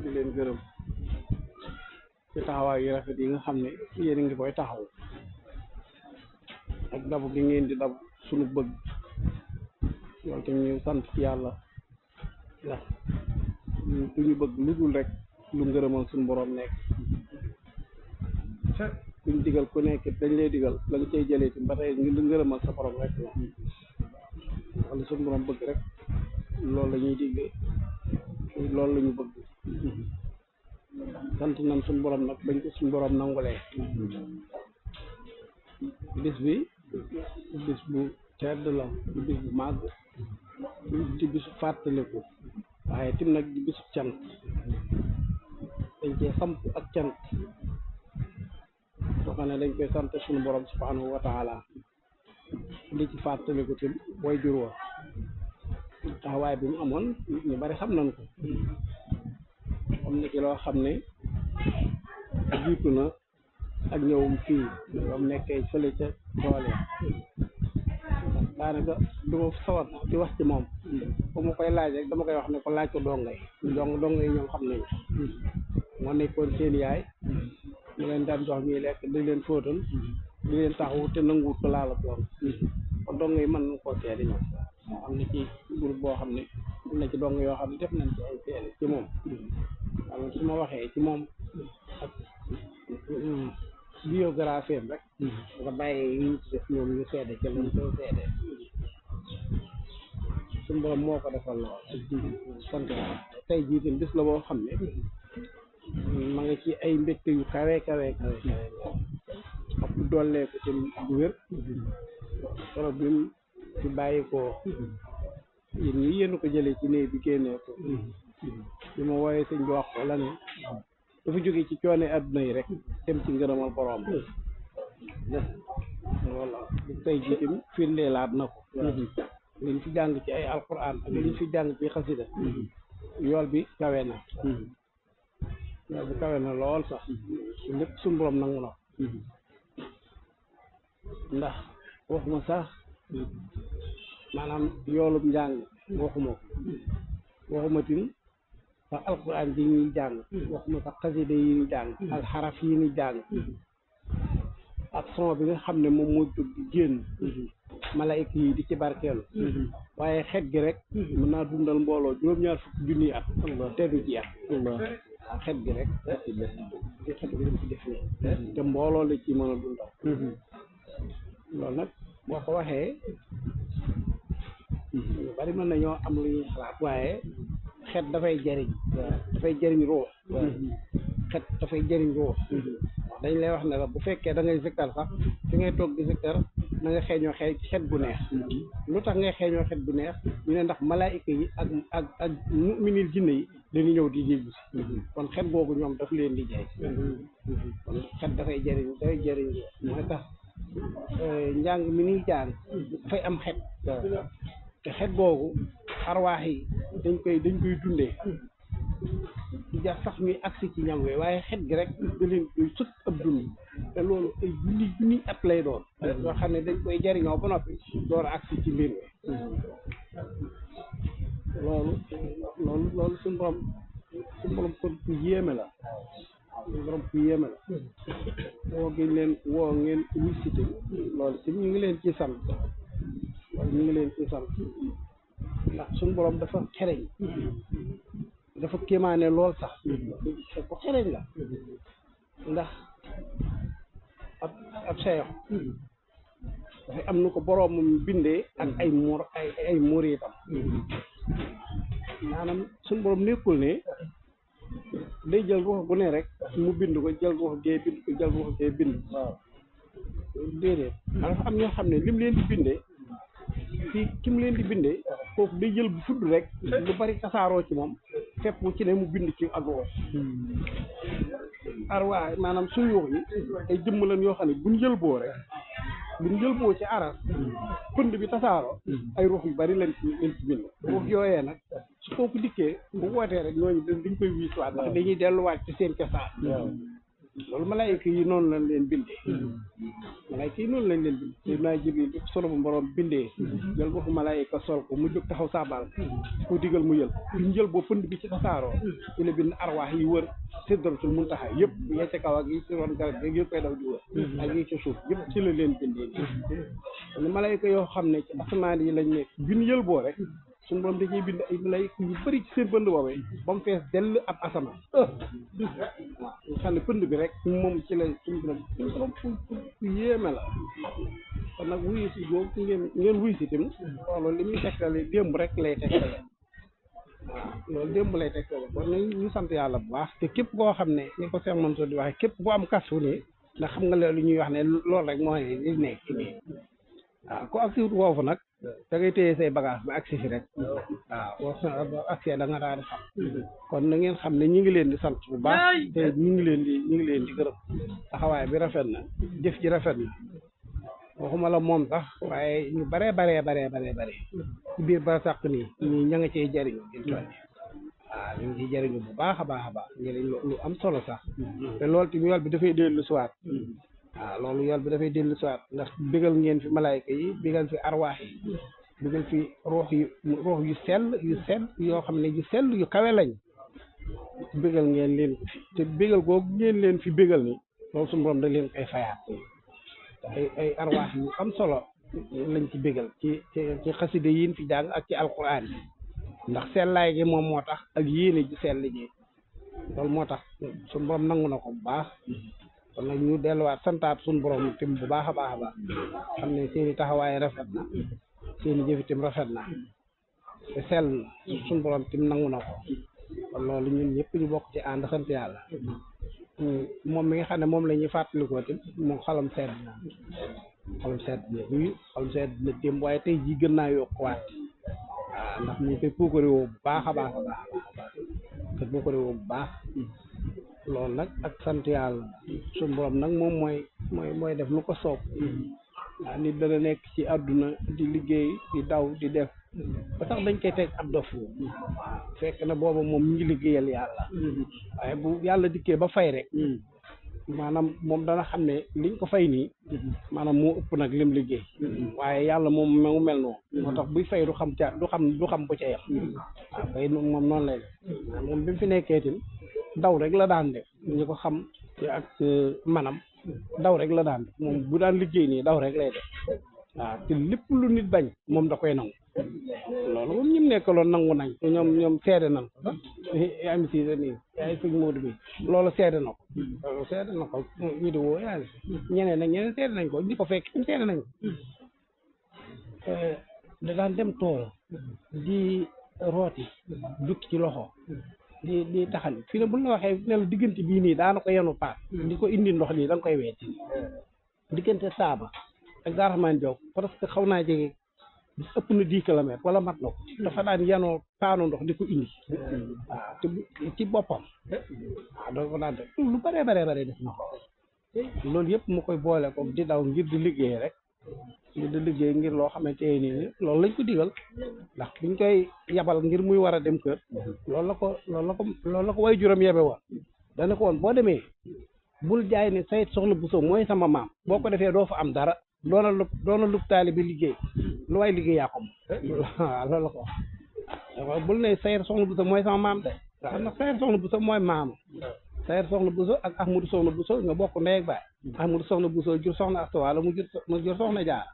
di leen gërëm ci taxawaay yu rafet yi nga xam ne yéen a ngi koy taxaw ak dabu gi ngeen di dab suñu bëgg loolu te ñu sant ci yàlla ndax duñu bëgg lu dul rek lu ngërëmal suñu borom nekk kuñ digal ku nekk dañ lay digal la nga cay jëlee ci ba tey lu ngërëmal sa borom rek la wala suñu borom bëgg rek loolu la ñuy digle loolu la ñu bëgg sant nañ suñu borom nag bañ ko suñu borom nangulee bis bi bis bu tedd la di bis bu màgg di bisu fàttaliku waaye tim nag di bisu cant dañ cee samp ak cant soo xam ne dañ koy sant suñu borom subhanahu wa taala di ci fàttaliku tim booy jur wa taxawaay bi mu amoon ñu bari xam nañ ko am na ci loo xam ne jiitu na ak ñëwum fii bam nekkee fële ca tool ya daanaka du ma sawar di wax ci moom bu ma koy laaj rek dama koy wax ne ko laaj ko donga yi donga yi ñoom xam nañu moo nekkoon seen yaay mu leen daan jox ñuy lekk di leen fóotal di leen taxawu te nanguwut ko laala doon kon donga yi mën nañ koo seede ñoom am na ci groupe boo xam ne am na ci donga yoo xam ne def nañ ci ay seede ci moom waaw su ma waxee ci moom ak biographie rek nga bàyyi yi ñu ci def ñoom ñu seede ca lañ koy seede suñu borom moo ko defal lool ak ji sant tey jii tam bis la boo xam ne ma nga ci ay mbégte yu kawe ak dolleeku ci bu wér solo bi mu ci bàyyi ko yéen ñi yéen ko jëlee ci néeg bi génnee ko bi ma wooyee sëñ bi wax ko la ne dafa jóge ci coone adduna yi rek dem ci ngërëmal borom voilà tey jii tam firndeelaat na ko liñ fi jàng ci ay alquran ak liñ fi jàng ci xasida yool bi kawe na yool bi kawe na lool sax lépp suñu borom nangu na ndax waxuma sax maanaam yoolub njàng waxuma ko waxuma tim sax alquran ji ñuy jàng waxuma sax xasida yi ñuy jàng ak xaraf yi ñuy jàng ak son bi nga xam ne moom moo jóg di génn malaayika yi di ci barkeelu waaye xet gi rek mën naa dundal mbooloo juróom-ñaar fukki junniy at te du ci at xet gi rek di xet gi dem ci def nii te mbooloo la ci mën a dundal loolu nag boo ko waxee ñu bari mën nañoo am lu ñuy xalaat waaye xet dafay jëriñ ruux xet dafay jëriñ ruux dañ lay wax ne la bu fekkee da ngay zikkar sax fi ngay toog di zikkar na nga xeeñoo xet bu neex lu tax ngay xeeñoo xet bu neex ñu ne ndax malaayika yi ak mu'minil jinne yi dañuy ñëw di jéggi si kon xet googu ñoom daf leen di jaay kon xet dafay jëriñ mooy tax njàng mi niy jàng dafay am xet te xet googu arwaax yi dañ koy dundee di jar sax ñuy agsi ci ñam we waaye xet gi rek da leen koy sëkk ab dund te loolu ay junni at lay doon yoo xam ne dañ koy jariñoo ba noppi door a agsi ci mbir mi loolu suñu borom kon ku yéeme la woo gi leen woo ngeen visité loolu ci ñu ngi leen ci sant ndax suñu borom dafa xereñ dafa kéemaane lool sax te ko xereñ la ndax ab seex dafay am nu ko boroomam bindee ak ay muriitam maanaam suñu borom nekkul ne day jël ruux gu ne rek mu bind ko jël ruux gee bind ko jël ruux gee bind waaw déedéet dafa am ñoo xam ne lim leen di bindee ki mu leen di bindee kooku day jël bu fudd rek lu bari tasaaroo ci moom fépp ci ne mu bind ci ak ruux arwaa maanaam suyuux yi ay jëmm lañ yoo xam ne buñ jël boo rek buñ jël boo ci aras pënd bi tasaaroo ay ruux yu bari lañ ci bind ruux yooyee nag su kooku dikkee bu wootee rek ñooñu dañ koy wiisuwaat ndax dañuy delluwaat ci seen cosaan loolu malaayika yi noonu lañ leen bindee malaayika yi noonu lañ leen bindee Seydina Jibril bi solo bu borom bindee jël boppu malaayika sol ko mu jóg taxaw saabal ku digal mu yël ñu jël boo pënd bi ci tasaaroo ci la bind arwaax yi wër Sidratul Muntaha yëpp yee ca kaw ak yi ci ron garab yi yëpp koy daw di wër ak yi ci suuf yëpp ci la leen bindee nii malaayika yoo xam ne ci asamaan yi lañ nekk bin yël boo rek suñu borom dañuy bind ay malaayika yu bëri ci seen pënd boobee ba mu fees dell ab asamaan waaw nga xam ne pënd bi rek moom ci la suñu borom fu yéeme la kon nag wuyu si boobu ngeen wuyu si tamit loolu li muy tegtale démb rek lay tegtale waaw loolu démb lay tegtale kon ñu sant yàlla bu baax te képp koo xam ne ni ko Cheikh Mansour di waxee képp ku am kasu ne ndax xam nga loolu ñuy wax ne loolu rek moo ne li nekk ci nii waaw ku agsi wut woofu nag da ngay téye say bagage ba agsi fi rek waaw boo agsee da nga daal di xam kon na ngeen xam ne ñu ngi leen di sant bu baax te ñu ngi leen di gërëm taxawaay bi rafet na jëf ji rafet na waxuma la moom sax waaye ñu baree ci biir ba sàq nii ñi ña nga cey jëriñu di toll waaw ñu ngi ciy jëriñu bu baax a baax njëriñ lu am solo sax te loolu tamit yool bi dafay dellu siwaat waaw loolu yool bi dafay dellu siwaat ndax bégal ngeen fi malaayka yi bégal fi arwaax yi bégal fi ruux yu sell yoo xam ne yu sell yu kawe lañ bégal ngeen leen ko fi te bégal googu ngeen leen fi bégal ni loolu suñu borom da leen koy fayaat ay arwaax yu am solo lañ ci bégal ci xaside yiin fi jàng ak ci alquran yi ndax sellaay gi moom moo tax ak yéene ji sell ji loolu moo tax suñu borom nangu na ko bu baax kon nag ñu delluwaat santaat suñu borom tim bu baax a baax xam ne seeni taxawaay rafet na seeni jëfi tim rafet na te sell suñu borom tim nangu na ko kon loolu ñun ñëpp ñu bokk ci ànd sant yàlla moom mi nga xam ne moom la ñuy fàttalikoo tim moom xolam sedd na démb waaye tey jii gën naa yokkuwaat waaw ndax mu ngi koy puukarewoo bu baax a baax te puukarewoo bu baax loolu nag ak sant yàlla suñu borom nag moom mooy def lu ko soob waaw nit dana nekk ci àdduna di liggéey di daw di def ba tax dañ koy teg ab dof fekk na booba moom ñu ngi liggéeyal yàlla waaye bu yàlla dikkee ba fay rek maanaam moom dana xam ne liñ ko fay nii maanaam moo ëpp nag lim liggéey waaye yàlla moom mu mel noonu moo tax buy fay du xam bu ca yem waaw fay moom noonu lay def moom bi mu fi nekkee tim daw rek la daan def ñu ko xam ci ak manam daw rek la daan def moom bu daan liggéey nii daw rek lay def waaw te lépp lu nit bañ moom da koy nangu loolu moom ñim nekkaloon nangu nañ ñoom seede nañ ko sax am si nii yaay sëñ Modou bi loolu seede na ko vidéo yaa ñeneen seede nañ ko ñi ko fekk ñu seede nañ ko da daan dem tool di rooti jukki ci loxo di taxal fii ne bu la waxee ne la diggante bii nii daana ko yenu paas di ko indi ndox nii da nga koy weeti diggante saaba ak Daaraxmaan Jaw parce que xaw naa jege ëpp na 10 kilomètres wala mat na ko dafa daan yanoo paanu ndox di ko indi waaw te ci boppam waaw dafa daan def lu bare def na ko loolu yëpp mu koy boole ko di daw ngir di liggéey rek ngir loo xamante ni loolu lañ ko digal ndax biñ koy yabal ngir muy war a dem kër loolu la ko way juróom yebe woon dana ko woon boo demee bul jaay ne sayt soxna Bousso mooy sama maam boo ko defee doo fa am dara doona lub taali bi liggéey lu waay liggéey yaa ko waaw loolu la ko wax bul ne sayt soxna Bousso mooy sama maam de xam na sayt soxna Bousso mooy maam sayt soxna Bousso ak Ahmadou soxna Bousso ñoo bokk ndey ak baay Ahmadou soxna Bousso jur soxna Astuwaala mu jur soxna Jaar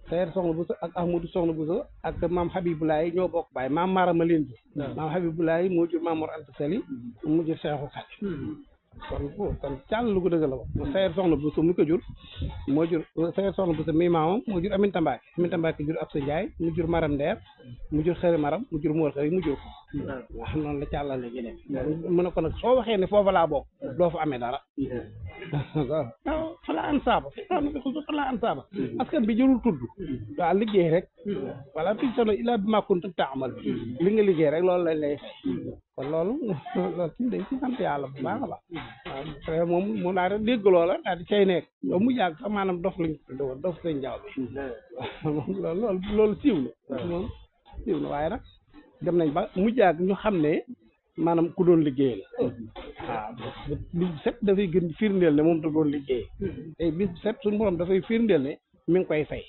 sayt soxna Bousso ak Ahmadou soxna Bousso ak maam Habibulaay ñoo bokk baay maam Marama leen jur maam Habibulaay moo jur Maam Mor Anta Sali mu jur Seexu Xaadim kon càll lu ko dëgg la ko sayet soxna Bousso mu ko jur moo jur sayet soxna Bousso mi maamam moo jur Aminta Mbacke jur Absa Ndiaye mu jur Maram Ndeer mu jur Xëri Maram mu jur Mor Xëri mu jur ko waaw noonu la càllal la jëlee mu ne ko nag soo waxee ne foofa laa bokk doo fa amee dara waaw fa laa an saaba fa laa an saaba askan bi jërul tudd waaw liggéey rek wala fi sono illaa bi ma kuntum ta'mal li nga liggéey rek loolu lañ lay fay kon loolu ci dañ ci sant yàlla bu baax a baax waaw moom daa rek dégg loola daal di cay nekk yow mu yàgg sax maanaam dof lañ ko tudde woon dof sëñ jaww bi loolu siiw na moom siiw na waaye nag dem nañ ba mu yàgg ñu xam ne maanaam ku doon liggéey la waaw bis set dafay gën firndeel ne moom da doon liggéey tey bis set suñu borom dafay firndeel ne mi ngi koy fay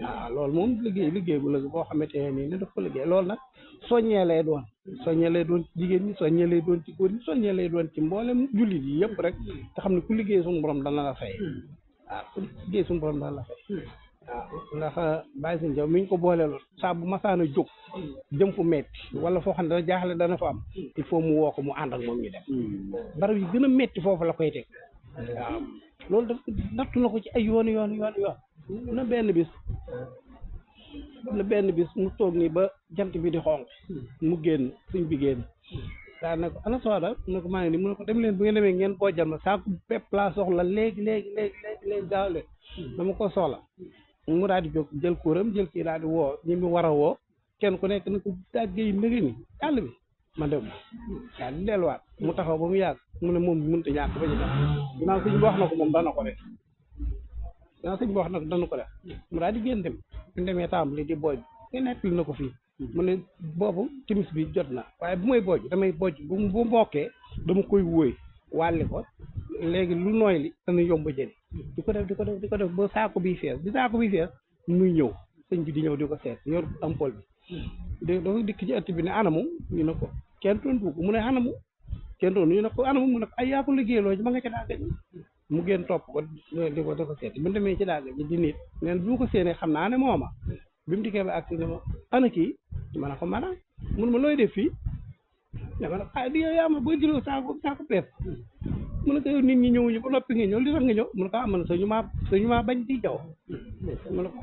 waaw loolu moom liggéey bu la boo xamante ne nii dafa ko liggéey loolu nag soññee lay doon ci jigéen ñi soññee lay doon ci góor ñi soññee lay doon ci mboolem jullit yi yëpp rek te xam ne ku liggéey suñu borom dana la fay waaw ku liggéey suñu borom dana la fay waaw ndax bàyyi suñu jaw mi ñu ko booleeloon saa bu masaan a jóg jëm fu metti wala foo xam ne dana jaaxle dana fa am il faut mu woo ko mu ànd ak moom ñu dem barab yi gën a metti foofu la koy teg waaw loolu daf nattu na ko ci ay yoon na benn bis mu toog nii ba jant bi di xonq mu génn suñ bi génn daa ne ko ana sooda mu ne ko maa ngi nii mu ne ko dem leen bu ngeen demee ngeen boojal ma saako pepp laa soxla léegi gaaw leen dama ko soxla mu daal di jóg jël kuuram jël kii daal di woo ñi mu war a woo kenn ku nekk na ko dàggee nëgë ni àll bi ma dem daal di delluwaat mu taxaw ba mu yàgg mu ne moom mënut a ñàkk ba ñu def ginnaaw sëñ bi wax na ko moom dana ko def mu daal di génn dem ñu demee tàmbali di booj nga nettali na ko fii mu ne boobu timis bi jot na waaye bu may booj damay booj bu mokkee dama koy wóoy wàlli ko léegi lu nooy li dana yomb jëli di ko def ba saako bi fees muy ñëw sëñ bi di ñëw di ko seet yor ampol bi dafa dikk ci ëtt bi ne anamu ñu ne ko kenn tontu ko mu ne anamu kenn tontu ñu ne ko anamu mu ne ko ay yaa ko liggéeyloo ma nga ca daa gañ mu génn topp ko di ko seet bu demee ci daa gañ di nit neen bu ko séenee xam naa ne mooma bi mu dikkee ba agsi ne ma ana kii ma ne ko maanaam mun ma looy def fii dama ne ah di yow yaa ma boo jëloo saako pepp mu ne ko yow nit ñi ñëwuñu ba noppi nga ñëw li tax nga ñëw mu ne ko ah man sañu maa bañ di jaw mu ne ko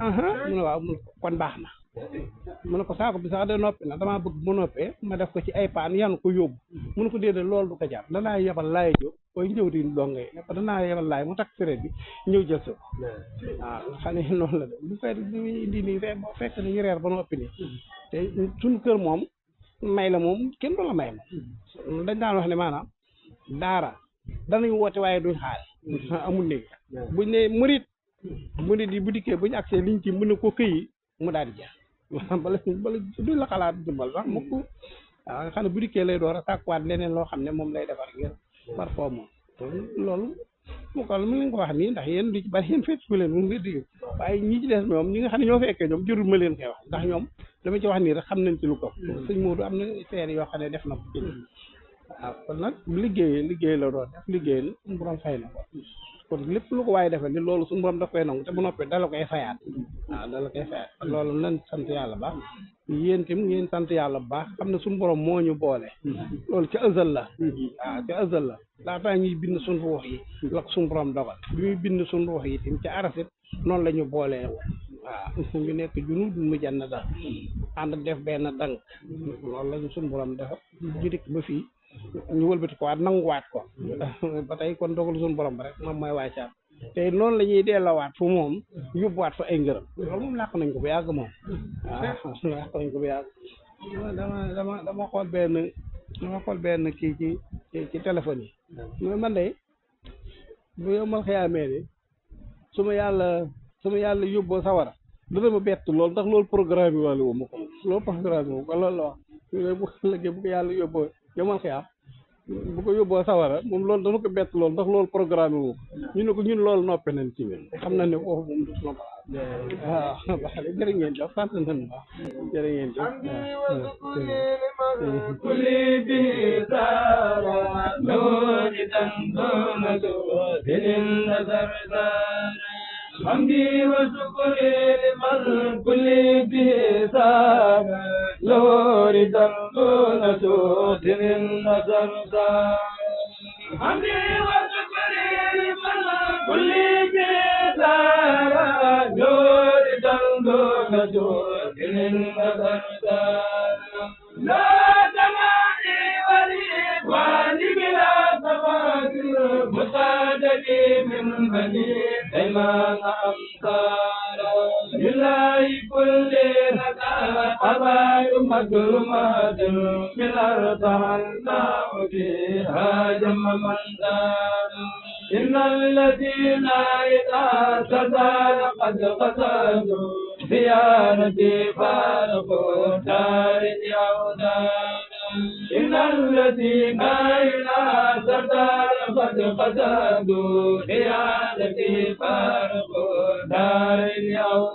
mu ne waaw mu ne ko kon baax na mu ne ko saako bi sax de noppi na damaa bëgg mu noppee ma def ko ci ay paan yan ko yóbbu mu ne ko déedéet loolu du ko jar danaa yebal laay jóg koy njëw di dongay ne ko danaa yebal laay mu takk fere bi ñëw jël so waaw xam ne noonu la de bu fekk bi muy indi nii fekk ni ñu reer ba noppi nii te suñu kër moom may la moom kenn du la may moom dañ daan wax ne maanaam daara danañ woote waaye duñ xaare amul néeg buñ ne murit yi bu dikkee buñu accès liñ ci mën a ko këyi mu daal di jeex bala duñ la xalaat jëmbal sax mukk waaw nga xam ne bu dikkee lay door a sàkkuwaat leneen loo xam ne moom lay defar ngir parfois moom loolu mu ko mu leen ko wax nii ndax yéen du ci bari yéen fekk ku leen mu ngi dégg waaye ñi ci des ñoom ñi nga xam ne ñoo fekkee ñoom jërul ma leen koy wax ndax ñoom dama ci wax nii rek xam nañ ci lu ko sëñ Modou am na seere yoo xam ne def na ko ci waaw kon nag liggéey la doon def liggéey la suñu borom fay na ko kon lépp lu ko waaye defal ni loolu suñu borom daf koy nangu te bu noppee dala koy fayaat waaw dala koy fayaat loolu nañ sant yàlla baax yéen tam ngeen sant yàlla bu baax xam ne suñu borom moo ñu boole loolu ca ëzal la waaw ca ëzal la laataa ñuy bind suñu ruux yi la ko suñu borom dogal bi muy bind suñu ruux yi tam ca arasit noonu la ñu boolee waaw ñu nekk junuud mu jann da ànd def benn dank loolu lañu suñu borom defal ñu dikk ba fii ñu wëlbati ko waat nanguwaat ko ba tey kon dogal suñu borom ba rek moom mooy wàccaat te noonu la ñuy delloowaat fu moom yóbbuwaat fa ay ngërëm loolu moom làq nañ ko bu yàgg moom waaw làq nañ ko bu yàgg dama xool benn kii ci téléphone yi mooy man de bu yow mal xëyaamee de su ma yàlla yóbboo sawara dana ma bett loolu ndax loolu programme bi wàllu wu ma ko loolu programme bi ko loolu la wax bu ëllëgee bu ko yàlla yóbboo yomal xiyaam bu ko yóbboo sawara moom loolu dana ko bett loolu ndax loolu programme wu ñu ne ko ñun loolu noppi nañ ci ñun xam na ne foofu moom du ma waaw baax na jërë ngeen jëf sant nañ baax jërë ngeen jëf kuli bi sara loori tan dona do dinin nazar hamdi wa shukri liman kulli bi sara loori tan dona do dinin nazar hamdi wa shukri liman kulli bi sara loori tan dona do dinin nazar la tamani wali wali bila tawadur mutadadi min bani dayman amsara lillahi kulli laka abayu madrumat min artahanna fiha jamma mandar innal ladina ila tadar qad qasadu زيارتي فارقوا دار اليهودان إن الذين إلى قد قصدوا لعادتي فارقوا دار اليوم